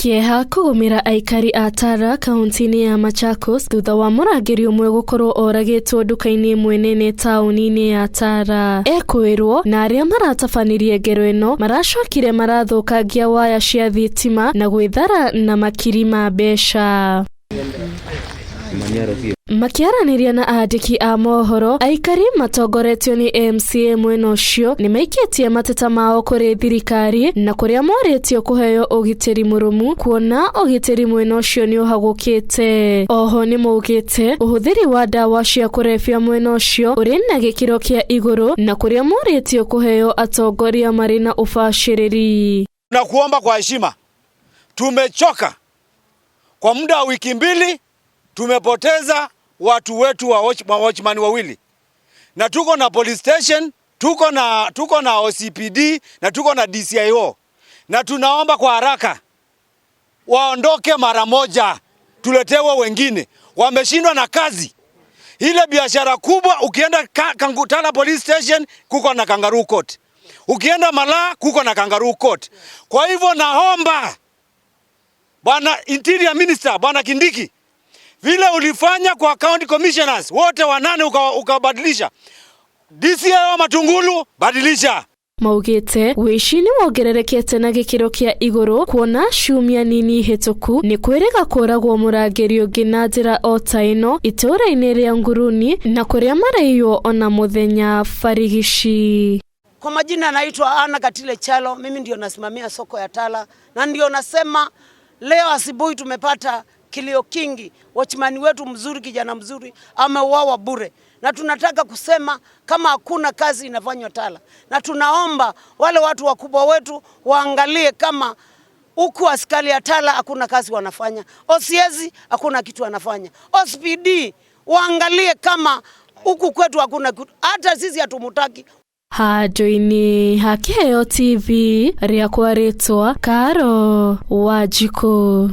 Kĩeha kũgũmĩra aikari a Tala kaunti-inĩ ya Machakos thutha wa mũrangĩri ũmwe gũkorwo oragĩtwo nduka-inĩ ĩmwe nene taũni-inĩ ya Tala. Ekwĩrwo na arĩa maratabanirie ngero ĩno maracokire marathũkangia waya cia thitima na gwĩthara na makiri ma mbeca. Makĩaranĩria na andĩki a mohoro, aikari matongoretio nĩ MCA mwena ũcio nĩ maikĩtie mateta mao kũrĩ thirikari na kũrĩa morĩtio kũheo ũgitĩri mũrũmu kuona ũgitĩri mwena ũcio nĩ ũhagũkĩte. Oho nĩ maugĩte ũhũthĩri wa ndawa cia kũrebia mwena ũcio ũrĩ na gĩkĩro kĩa igũrũ na kũrĩa morĩtio kũheo atongoria marĩ na ũbacĩrĩri. Na kuomba kwa heshima, tumechoka kwa muda wa wiki mbili tumepoteza watu wetu wa watch, watchman wawili na tuko na police station, tuko na OCPD na tuko na DCIO, na tunaomba kwa haraka waondoke mara moja, tuletewe wengine. Wameshindwa na kazi. Ile biashara kubwa, ukienda Tala police station kuko na kangaroo court, ukienda Malaa kuko na kangaroo court. Kwa hivyo naomba Bwana Interior Minister, Bwana Kindiki, vile ulifanya kwa county commissioners wote wanane ukabadilisha, DCIO Matungulu badilisha. Maugĩte wĩici nĩ wongererekete na gĩkĩro kĩa igũrũ kuona ciumia nini hĩtũku nĩ kwĩrĩga kũragwo mũrangĩri ũngĩ na njĩra o ta ĩno itũũra-inĩ rĩa Nguruni na kũrĩa maraiywo ona mũthenya barigici. Kwa majina naitwa Anna Katile Chalo, mimi ndio nasimamia soko ya Tala na ndio nasema leo asubuhi tumepata kilio kingi. Watchman wetu mzuri, kijana mzuri ameuawa bure, na tunataka kusema kama hakuna kazi inafanywa Tala, na tunaomba wale watu wakubwa wetu waangalie kama huku askari ya Tala hakuna kazi wanafanya, OCS hakuna kitu wanafanya, OCPD waangalie kama huku kwetu hakuna kitu, hata sisi hatumutaki. Handũ-inĩ ha Kĩheo TV rĩakwa rĩtwa Karo Wanjikũ.